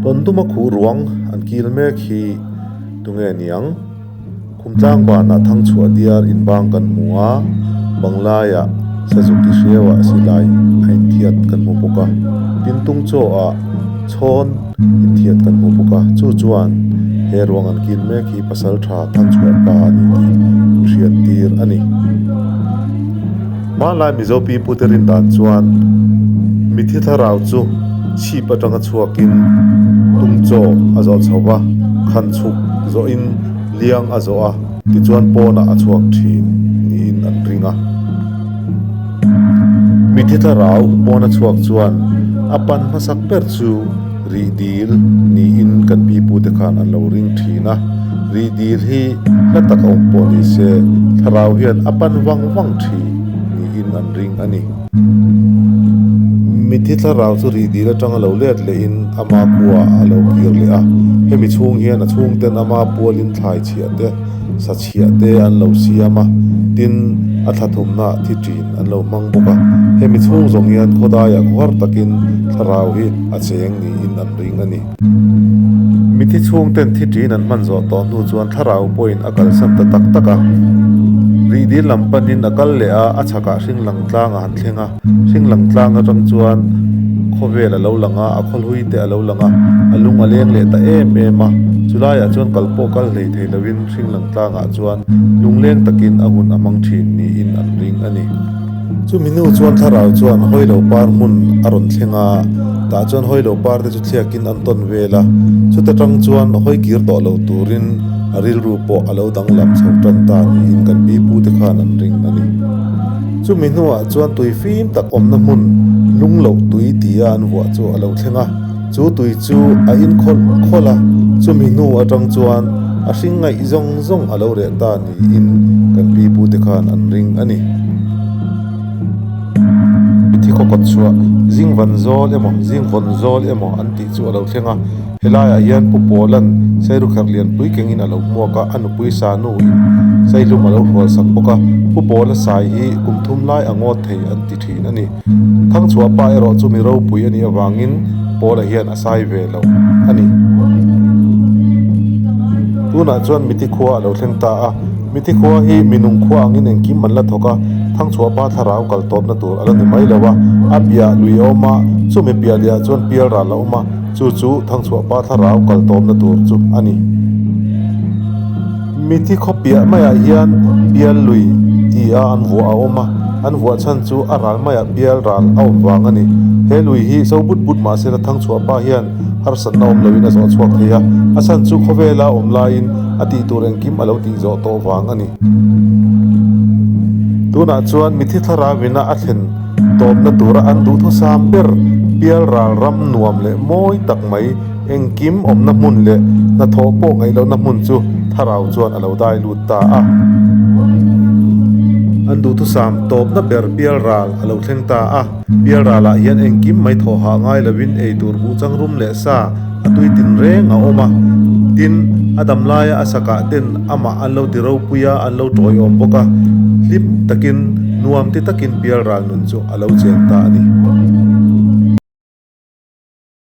Tawnduma khuh ruang an kil mek hi tunge niang? Khumtlang banah thangchhuah diar inbang kan hmu a, banglaiah Sazuki hriauah silai a inthiat kan hmu bawk a, Tintung chaw ah chhawn inthiat kan hmu bawk a, chu chuan he ruang an kil mek hi pasal tha thangchhuah pa a ni tih an hriat tir a ni. Hmanlai Mizo pipute rin dan chuan mithi thlarau chu chhip atanga chhuakin tumchaw a zawh chho va, khan chhuk zawhin liang a zawh a, tichuan pawnah a chhuak thin niin an ring a. Mithi thlarau pawna chhuak chuan a pan hmasak ber chu rih dil niin kan pipute khan an lo ring thin a. Rih dil hi hla tak a awm pawh ni se thlarau hian a pan vang vang thin niin an ring a ni. Mithi thlarau chu rih dil atanga lo let lehin ama khua a lo kir leh a. Hemi chhung hian a chhungten ama pualin thlai chhiah te, sa chhiah te an lo siam a, tin a thla thumna thi ṭin an lo hmang bawk a. Hemi chhung zawng hian khawdaiah khawhar takin thlarau hi a cheng niin an ring a ni. Mithi chhungten thi ṭin an hman zawh tawh hnu chuan thlarau pawhin a kalsan ta tak tak a. Rihdil lam panin a kal leh a, a chhakah hring lang tlang a han thleng a. Hring lang tlang atang chuan khawvel a lo lang a, a khawlhui te a lo lang a, a lung a leng leh ta em em a. Chulaiah chuan kal pawh kal hlei thei lovin hring lang tlangah chuan lungleng takin a hun a hmang thin niin an ring a ni. Chumi hnu chuan thlarau chuan hawilo par hmun a rawn thleng a, tah chuan hawilo par te chu thliakin an tawn vel a, chuta tang chuan hawi kir tawh lo turin a rilru pawh a lo danglam chho tan ta niin kan pi pu te khan an ring a ni. Chumi hnuah chuan tui fim tak awmna hmun lung loh tui tia an vuah chu a lo thleng a, chu tui chu a in khawlh khawlh a, chumi hnu atang chuan a hring ngaih zawng zawng a lo reh ta niin kan pi pu te khan an ring a ni. Mithi khaw kawt chhuah zing van zawl emaw zing vawn zawl emaw an tih chu a lo thleng a, helaiah hian Pu Pawla'n Sairukherh lianpui kengin a lo hmuak a, a nupui Sanu in Saihlum a lo hrual sak bawk a, Pu Pawla sai hi kum thum lai a ngawt thei an ti thin a ni. Thangchhuah pa erawh chu mi ropui a nih avangin Pawla hian a sai ve lo a ni. Tunah chuan Mithi khua a lo thleng ta a, Mithi khua hi minung khua angin engkim an la thawk a, Thangchhuah pa thlarau kal tawpna tur a la ni mai lo a, a piah lui a awm a, chumi piah lehah chuan pial ral a awm a, chu chu Thangchhuah pa thlarau kal tawpna tur chu a ni. Mithi khaw piah maiah hian pial lui ti a an vuah a awm a, an vuah chhan chu a ral maiah pial ral a awm vang a ni. He lui hi so but but mahsela Thangchhuah pa hian harsatna awm loin a zawh chhuak thei a, a chhan chu khawvela awm laiin a tih tur engkim a lo tih zawh tawh vang a ni. Tunah chuan mithi thlarauina a thlen tawpna tura an duhthusam ber pial ral ram nuam leh mawi tak mai engkim awmna hmun leh hnathawh pawh ngaih lohna hmun chu thlarau chuan a lo dai lut ta a. An duhthusam tawpna ber pial ral a lo thleng ta a. Pial ralah hian engkim mai thawh hah ngai lovin ei tur buh chang rum leh sa a tui tin reng a awm a. Tin, a dam laia a sakah ten amah an lo ti ropui a, an lo tawiawm bawk a. Hlim takin, nuam ti takin pial ral nun chu a lo cheng ta a ni.